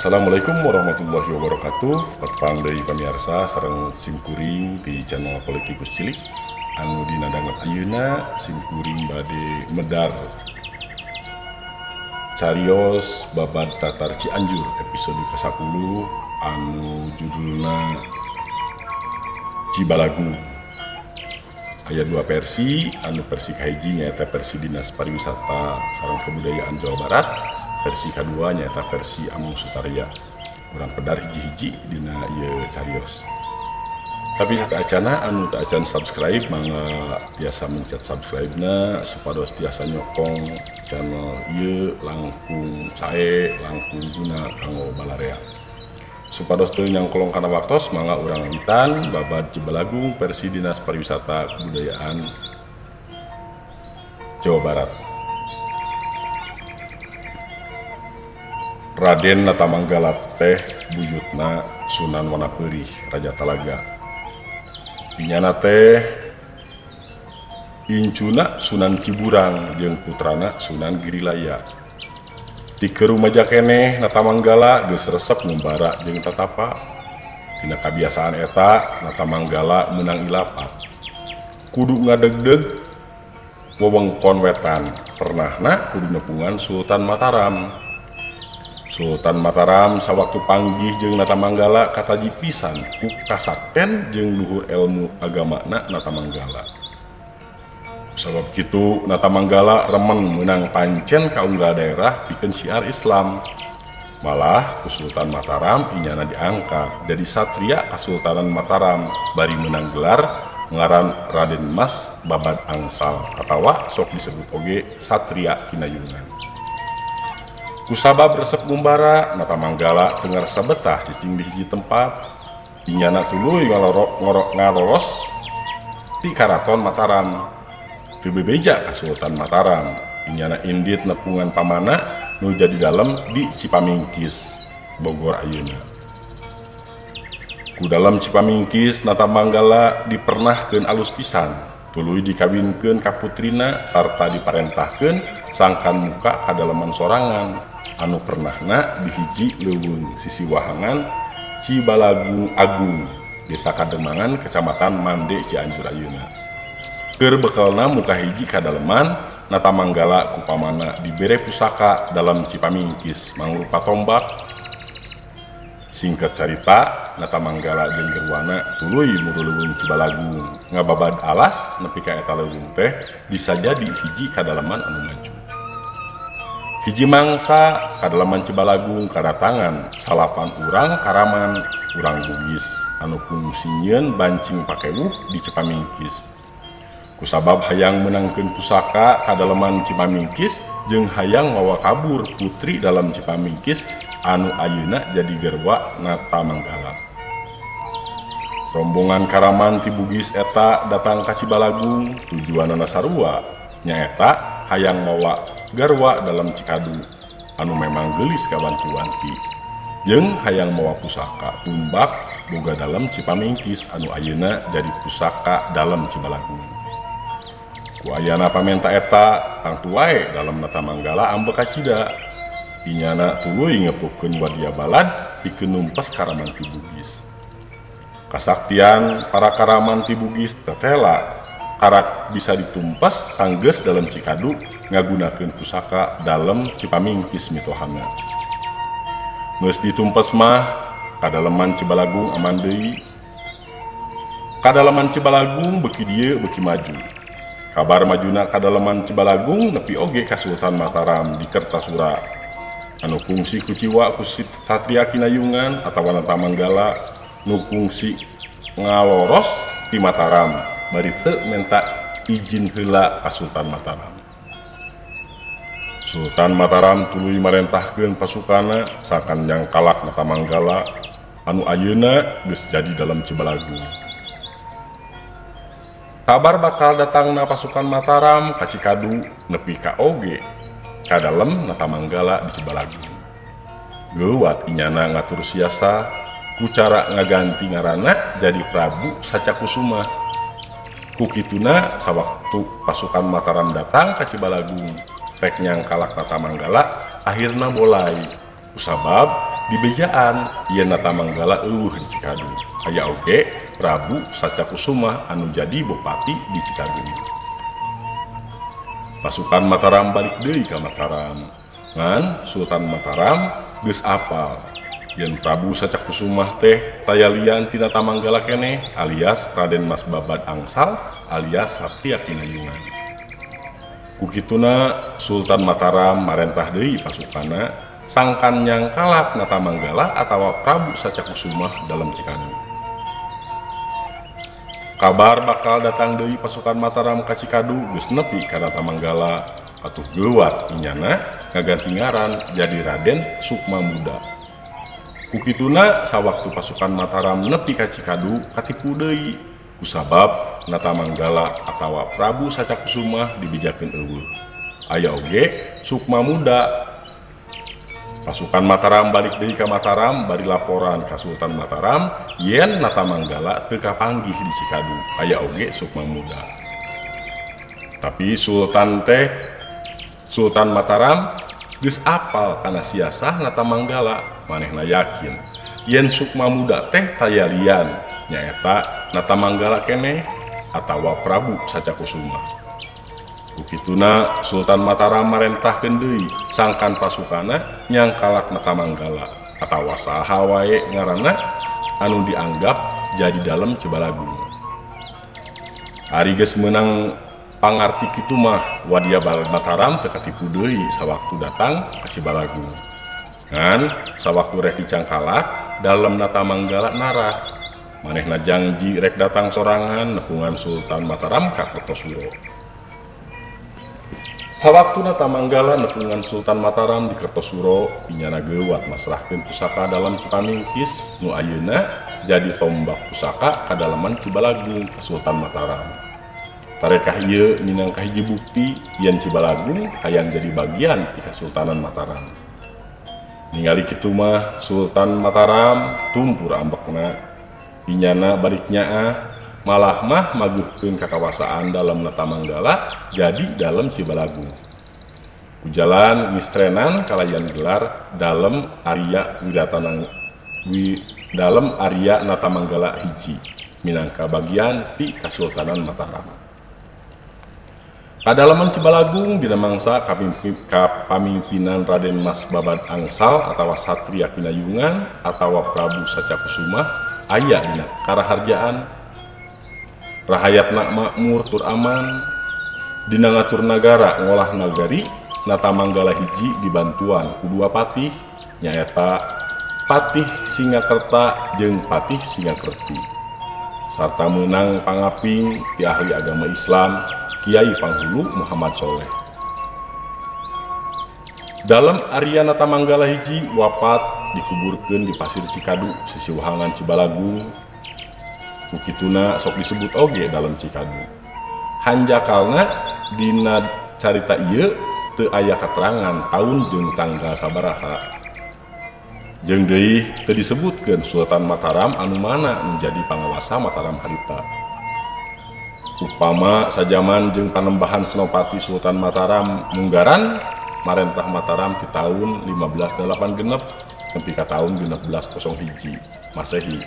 Assalamualaikum warahmatullahi wabarakatuh. Patepang deui pamirsa sareng simkuring di channel Politikus Cilik anu dina danget ayeuna simkuring bade medar carios babad Tatar Cianjur episode ke-10 anu judulna Cibalagung. Aya dua versi, anu versi kahiji nyaeta versi Dinas Pariwisata sareng Kebudayaan Jawa Barat, versi kedua nyaeta versi Amung Sutarya. Urang pedar hiji-hiji dina ieu carios. Tapi sateuacana anu teu acan subscribe mangga tiasa mencet subscribe-na supados tiasa nyokong channel ieu langkung sae, langkung guna kanggo balarea. Supados teu nyangkolong kana waktos mangga urang ngawitan babad Cibalagung versi Dinas Pariwisata Kebudayaan Jawa Barat. Raden Natamanggala teh buyutna Sunan Wanapeurih Raja Talaga. Inyana teh incuna Sunan Ciburang jeung putrana Sunan Girilaya. Ti keur rumaja keneh Natamanggala geus resep ngumbara jeung tatapa. Tina kabiasaan eta Natamanggala meunang ilapat. Kudu ngadegdeg wewengkon wetan, pernahna kudu nepungan Sultan Mataram. Sultan Mataram sawaktu panggih jeung Natamanggala kataji pisan ku kasakten jeung luhur ilmu agamana Natamanggala. Sabab kitu Natamanggala remen meunang pancen kaunggal daerah pikeun syiar Islam. Malah ku Sultan Mataram inyana diangkat jadi satria Kasultanan Mataram bari meunang gelar ngaran Raden Mas Babad Angsal atawa sok disebut oge Satria Kinayungan. Kusabab resep ngumbara Natamanggala teu ngarasa betah cicing di hiji tempat. Inyana tuluy ngaloros ti Karaton Mataram. Teu bebeja ka Sultan Mataram, inyana indit nepungan pamana nu jadi dalem di Cipamingkis, Bogor ayeuna. Ku dalem Cipamingkis Natamanggala dipernahkeun alus pisan, tuluy dikawinkeun ka putrina sarta diparentahkeun sangkan muka kadaleman sorangan anu pernahna di hiji leuweung sisi wahangan Cibalagung Agung, Desa Kademangan, Kecamatan Mande, Cianjur ayeuna. Keur bekelna muka hiji kadaleman Natamanggala ku pamana dibere pusaka dalam Cipamingkis mangrupa tombak. Singkat carita Natamanggala jeung garwana tuluy muru leuweung Cibalagung ngababad alas nepi ka eta leuweung teh bisa jadi hiji kadaleman anu maju. Hiji mangsa kadaleman Cibalagung kadatangan salapan urang karaman urang Bugis anu kungsi nyieun bancing pakewuh di Cipamingkis. Kusabab hayang menangkeun pusaka kadaleman Cipamingkis jeung hayang mawa kabur putri dalam Cipamingkis anu ayeuna jadi garwa Natamanggala. Rombongan karaman ti Bugis eta datang ka Cibalagung tujuanana sarua nyaeta hayang mawa garwa dalam Cikadu anu memang geulis kawanti-wanti jeung hayang mawa pusaka tumbak boga dalam Cipamingkis anu ayeuna jadi pusaka dalam Cibalagung. Ku ayana pamenta eta tangtu wae dalam Natamanggala ambek kacida. Inyana tuluy ngepukkeun wadia balad pikeun numpas karaman ti Bugis. Kasaktian para karaman ti Bugis tetela karak bisa ditumpas sanggeus dalam Cikadu ngagunakeun pusaka dalam Cipamingkis mitohana. Geus ditumpas mah kadaleman Cibalagung aman deui. Kadaleman Cibalagung beuki dieu beuki maju. Kabar majuna kadaleman Cibalagung nepi oge ka Sultan Mataram di Kertasura. Anu kungsi kuciwa ku Satria Kinayungan atawa Natamanggala nu kungsi ngaloros ti Mataram bari teu menta izin heula ka Sultan Mataram. Sultan Mataram tuluy marentahkeun pasukana sakan nyangkalak Natamanggala. anu ayeuna geus jadi dalam Cibalagung. Kabar bakal datangna pasukan Mataram ka Cikadu nepi ka oge ka dalem Natamanggala di Cibalagung. Geuwat inyana ngatur siasa ku cara ngaganti ngaranna jadi Prabu Sacakusuma. Ku kituna sawaktu pasukan Mataram datang ka Cibalagung rek nyangkalak Natamanggala akhirna bolai kusabab dibejaan yen Natamanggala eueuh di Cikadu. Aya oge Prabu Sacakusuma anu jadi bupati di Cikadu. Pasukan Mataram balik deui ka Mataram. Ngan Sultan Mataram geus apal yen Prabu Sacakusuma teh tayalian tina Tamanggala keneh alias Raden Mas Babad Angsal alias Satria Kinayungan. Ku kituna Sultan Mataram marentah deui pasukanna sangkan nyangkalak Natamanggala atawa Prabu Sacakusuma dalam Cikadu. Kabar bakal datang deui pasukan Mataram ka Cikadu geus nepi ka Natamanggala atuh geuwat inyana ngaganti ngaran jadi Raden Sukma Muda. Ku kituna sawaktu pasukan Mataram nepi ka Cikadu katipu deui kusabab Natamanggala atawa Prabu Sacakusuma dibejakeun eueuh. Aya oge Sukma Muda. Pasukan Mataram balik deui ka Mataram bari laporan ka Sultan Mataram yen Natamanggala teu kapanggih di Cikadu. Aya oge Sukma Muda. Tapi Sultan Mataram geus apal kana siasah Natamanggala, manehna yakin yen Sukma Muda teh tayalian nyaeta Natamanggala keneh atawa Prabu Sacakusuma. Ku kituna Sultan Mataram marentahkeun deui sangkan pasukanna nyangkalak Natamanggala atawa saha wae ngaranna anu dianggap jadi dalem Cibalagung. Ari geus meunang pangarti kitu mah wadia Mataram teu katipu deui sawaktu datang ka Cibalagung. Ngan sawaktu rek dicangkalak dalem Natamanggala narah manehna jangji rek datang sorangan nepungan Sultan Mataram ka Kertosuro. Sawaktu Natamanggala nepungan Sultan Mataram di Kertosuro inyana geuwat masrahkeun pusaka dalam Cipamingkis nu ayeuna jadi tombak pusaka kadaleman Cibalagung ka Sultan Mataram. Tarekah ieu minangka hiji bukti yen Cibalagung hayang jadi bagian ti Kasultanan Mataram. Ningali kitu mah Sultan Mataram tumpur ambekna inyana balik nyaah malah mah maguhkeun kakawasaan dalam Natamanggala jadi dalam Cibalagung. Ku jalan ngistrenan kalayan gelar dalem Arya Wiratanang dalem Arya Natamanggala hiji minangka bagian ti Kasultanan Mataram. Kadaleman Cibalagung dina mangsa kapamimpinan Raden Mas Babad Angsal atawa Satria Kinayungan atawa Prabu Sacakusuma aya dina karaharjaan. Rahayatna makmur tur aman dina ngatur nagara ngolah nagari Natamanggala hiji dibantuan ku dua patih nyaeta Patih Singakerta jeung Patih Singakerti sarta meunang pangaping ti ahli agama Islam Kiai Panghulu Muhammad Soleh. Dalam Arya Natamanggala hiji wafat dikuburkeun di Pasir Cikadu sisiwahangan Cibalagung. Ku kituna sok disebut oge dalam Cikadu. Hanjakalna dina carita ieu teu aya katerangan taun jeung tanggal sabaraha. Jeung deui teu disebutkeun Sultan Mataram anu mana menjadi pangawasa Mataram harita. Upama sajaman jeung panembahan Senopati Sultan Mataram Munggaran marentah Mataram di tahun 1586 nepi ka tahun 1601 Masehi.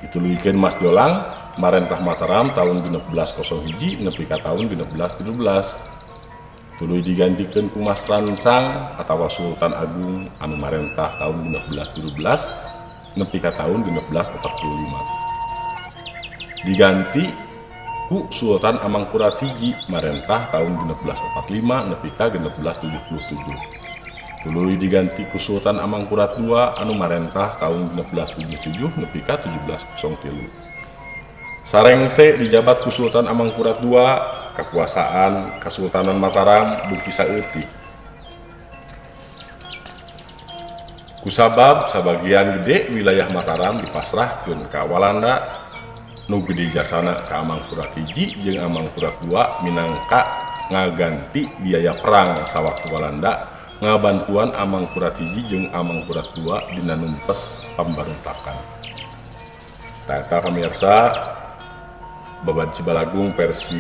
Dituluykeun Mas Jolang marentah Mataram tahun 1601 nepi ka tahun 1617. Tuluy digantikeun ku Mas Ransang atawa Sultan Agung anu marentah tahun 1617 nepi ka tahun 1645. Diganti ku Sultan Amangkurat hiji marentah tahun 1645 nepi ka 1677. Tuluy diganti ku Sultan Amangkurat II anu marentah tahun 1677 nepi ka 1703. Sarengse dijabat ku Sultan Amangkurat II, kekuasaan Kasultanan Mataram beuki saeutik. Kusabab sabagian gede wilayah Mataram dipasrahkeun ka Walanda nu gede jasana ka Amangkurat hiji jeung Amangkurat 2 minangka ngaganti biaya perang sawaktu Walanda ngabantuan Amangkurat hiji jeung Amangkurat 2 dina numpes pambarontakan. Tah eta pamirsa Babad Cibalagung versi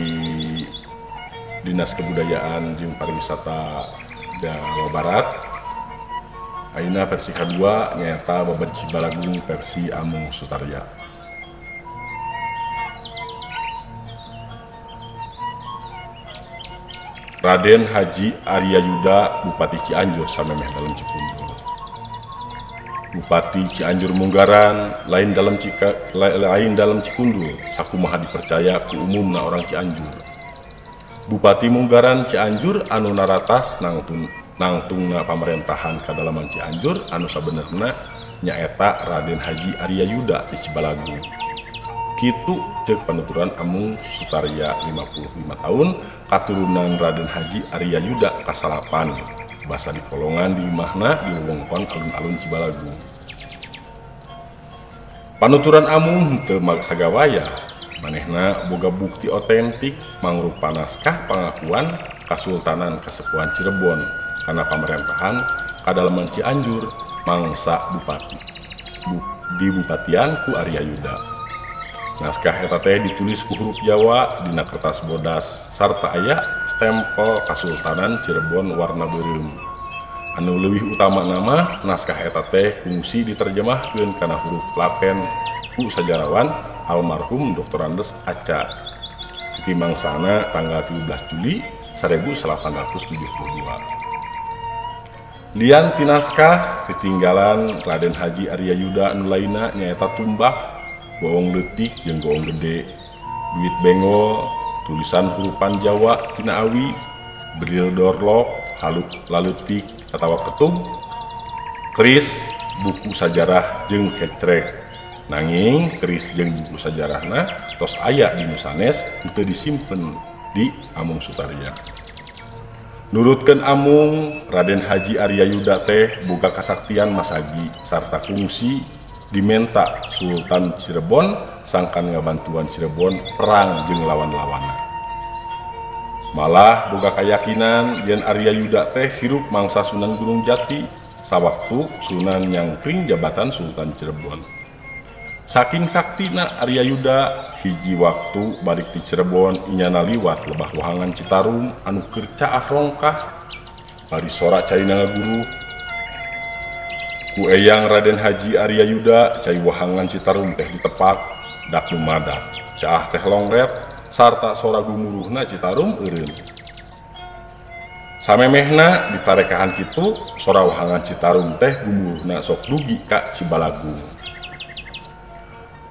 Dinas Kebudayaan jeung Pariwisata Jawa Barat. Ayeuna versi kedua nyaeta Babad Cibalagung versi Amung Sutarya. Raden Haji Arya Yuda Bupati Cianjur samemeh dalem Cikundul. Bupati Cianjur Munggaran lain dalam Cikundul sakumaha dipercaya ku umumna orang Cianjur. Bupati Munggaran Cianjur anu naratas nangtungna pamerintahan kadalaman Cianjur anu sabenerna nyaeta Raden Haji Arya Yuda di Cibalagung. Kitu ceuk panuturan Amung Sutarya 55 tahun katurunan Raden Haji Arya Yuda kasalapan. Basa di kolongan di imahna di wewengkon alun-alun Cibalagung. Panuturan Amung henteu sagawaya, manehna boga bukti otentik mangrupa naskah pangakuan Kasultanan Kasepuhan Cirebon kana pamerintahan kadaleman Cianjur mangsa bupati di bupatian ku Arya Yuda. Naskah eta teh ditulis ku huruf Jawa dina kertas bodas sarta aya stempel Kasultanan Cirebon warna beureum. Anu leuwih utama nama naskah eta teh kungsi diterjemahkeun kana huruf Latin ku sajarawan almarhum Dr. Andes Aca. Titi mangsana tanggal 17 Juli 1872. Lian ti naskah ditinggalan Raden Haji Arya Yuda anu lainna nyaeta tumbak, goong leutik jeung goong gede, duit bengol, tulisan hurupan Jawa tina awi, bril dorlok, haluk laleutik atawa ketum, keris, buku sajarah jeung kecrek. Nanging keris jeung buku sajarahna tos aya di Nusanes teu disimpen di Amung Sutarya. Nurutkeun Amung, Raden Haji Arya Yuda teh boga kasaktian masagi sarta kungsi dimenta Sultan Cirebon sangkan ngabantuan Cirebon perang jeung lawan-lawanna. Malah boga kayakinan yen Arya Yuda teh hirup mangsa Sunan Gunung Jati sawaktu Sunan nyangkring jabatan Sultan Cirebon. Saking saktina Arya Yuda hiji waktu balik di Cirebon inyana liwat lebah wahangan Citarum anu keur caah rongkah bari sora caina ngaguru. Ku eyang Raden Haji Arya Yuda cai wahangan Citarum teh ditepak dak lumadak caah teh longret sarta sora gumuruhna Citarum eureun. Samemehna ditarekahan kitu sora wahangan Citarum teh gumuruhna sok dugi ka Cibalagung.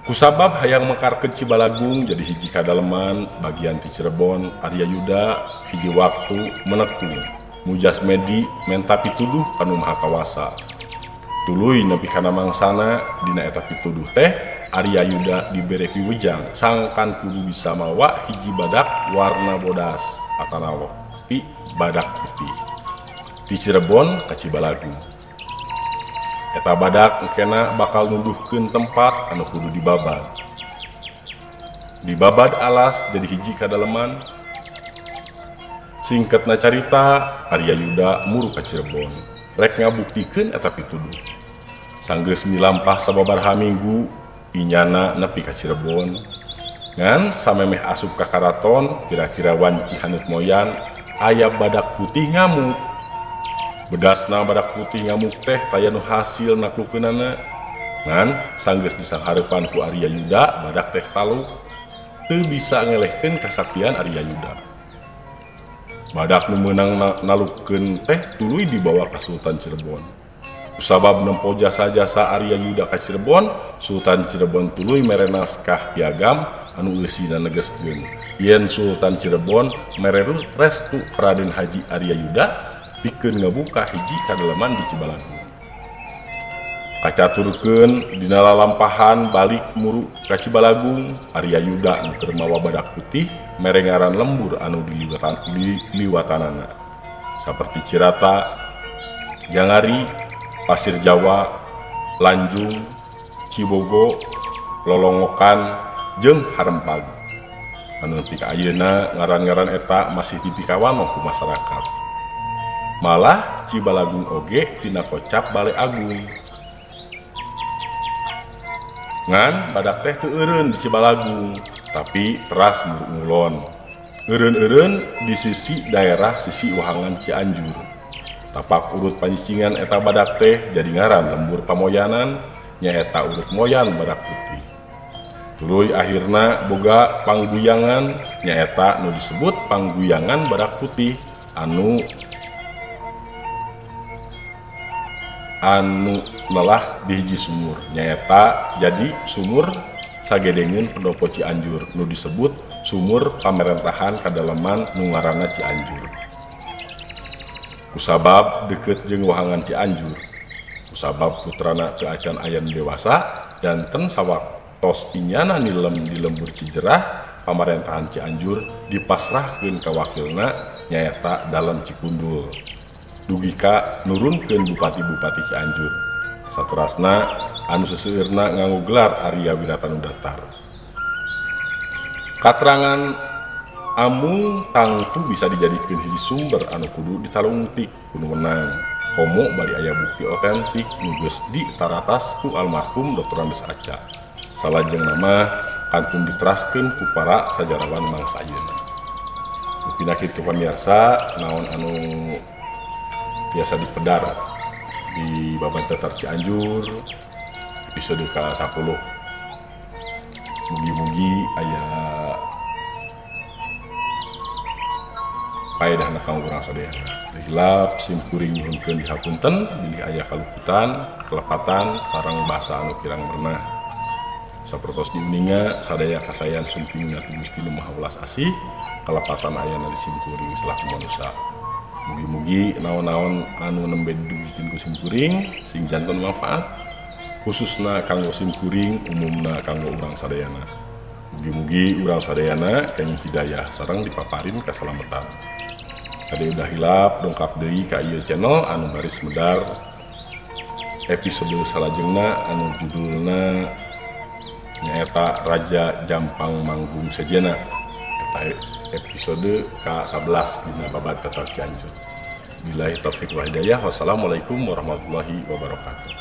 Kusabab hayang mekarkeun Cibalagung jadi hiji kadaleman bagian ti Cirebon, Arya Yuda hiji waktu menekung mujasmedi menta pituduh kanu Maha Kawasa. Tuluy nepi kana mangsana dina eta pituduh teh Arya Yuda dibere piwejang sangkan kudu bisa mawa hiji badak warna bodas atanawa pi badak putih ti Cirebon ka Cibalagung. Eta badak engkena bakal nuduhkeun tempat anu kudu dibabad. Dibabad alas jadi hiji kadaleman. Singkatna carita Arya Yuda muru ka Cirebon rek ngabuktikeun eta pituduh. Sanggeus milampah sababaraha minggu inyana nepi ka Cirebon. Ngan samemeh asup ka karaton kira-kira wanci haneut moyan aya badak putih ngamuk. Bedasna badak putih ngamuk teh taya nu hasil naklukeunana. Ngan sanggeus disanghareupan ku Arya Yuda badak teh taluk teu bisa ngelehkeun kasaktian Arya Yuda. Badak nu meunang nalukkeun teh tuluy dibawa ka Sultan Cirebon. Kusabab nempo jasa-jasa Arya Yuda ka Cirebon, Sultan Cirebon tuluy mere naskah piagam anu eusina negeskeun yen Sultan Cirebon mere restu ka Raden Haji Arya Yuda pikeun ngabuka hiji kadaleman di Cibalagung. Kacaturkeun dina lalampahan balik muru ka Cibalagung, Arya Yuda nu keur mawa badak putih mere ngaran lembur anu diliwatanana saperti Cirata, Jangari, Pasir Jawa, Lanjung, Cibogo, Lolongokan, jeung Harempag. Anu nepi ka ayeuna ngaran-ngaran eta masih dipikawanoh ku masyarakat. Malah Cibalagung oge tina kocap Bale Agung. Ngan badak teh teu eureun di Cibalagung, tapi teras ngulon. Eureun-eureun di sisi daerah sisi Wahangan Cianjur. Tapak urut panyicingan eta badak teh jadi ngaran lembur pamoyanan, nyaeta urut moyan badak putih. Tuluy akhirna boga pangguyangan, nyaeta nu disebut pangguyangan badak putih anu nelah di hiji sumur, nyaeta jadi sumur sagedengeun pendopo Cianjur nu disebut sumur pamarentahan kadaleman nu ngaranna Cianjur. Kusabab deket jeung Wahangan Cianjur, kusabab putrana teu acan aya nu dewasa, janten sawaktos inyana nilem di lembur Cijerah, pamarentahan Cianjur dipasrahkeun ka wakilna nyaeta Dalem Cikundul. Dugi ka nurunkeun bupati-bupati Cianjur. Saterasna anu seseueurna nganggo gelar Arya Wiratanudatar. Katerangan amung tangtu bisa dijadikeun hiji sumber anu kudu ditalungtik ku nu meunang. Komo bari aya bukti otentik nu geus ditaratas ku almarhum Dr. Andes Aca. Salajengna mah kantun diteraskeun ku para sajarawan mangsa ayeuna. Mungkin kitu pamirsa naon anu biasa dipedar di Babad Tatar Cianjur episode ke-10. Mugi-mugi aya paedahna kanggo urang sadayana. Hilap simkuring nyuhunkeun dihapunten bilih aya kaluputan, kelepatan sareng basa anu kirang merenah. Sapertos diuninga sadaya kasayan sumpingna ti Gusti Nu Maha Welas Asih, kalepatan ayana di simkuring selaku manusia. Mugi-mugi naon-naon anu nembe didugikeun ku simkuring sing janten manfaat khususna kanggo simkuring, umumna kanggo urang sadayana. Mugi-mugi urang sadayana kenging hidayah sareng dipaparin kasalametan. Kade udah hilap dongkap deui ka ieu channel anu baris medar episode salajengna anu judulna nyaeta Raja Jampang Manggung Sejena. Eta episode ke-11 dina Babad Tatar Cianjur. Billahi taufik wal hidayah. Wassalamualaikum warahmatullahi wabarakatuh.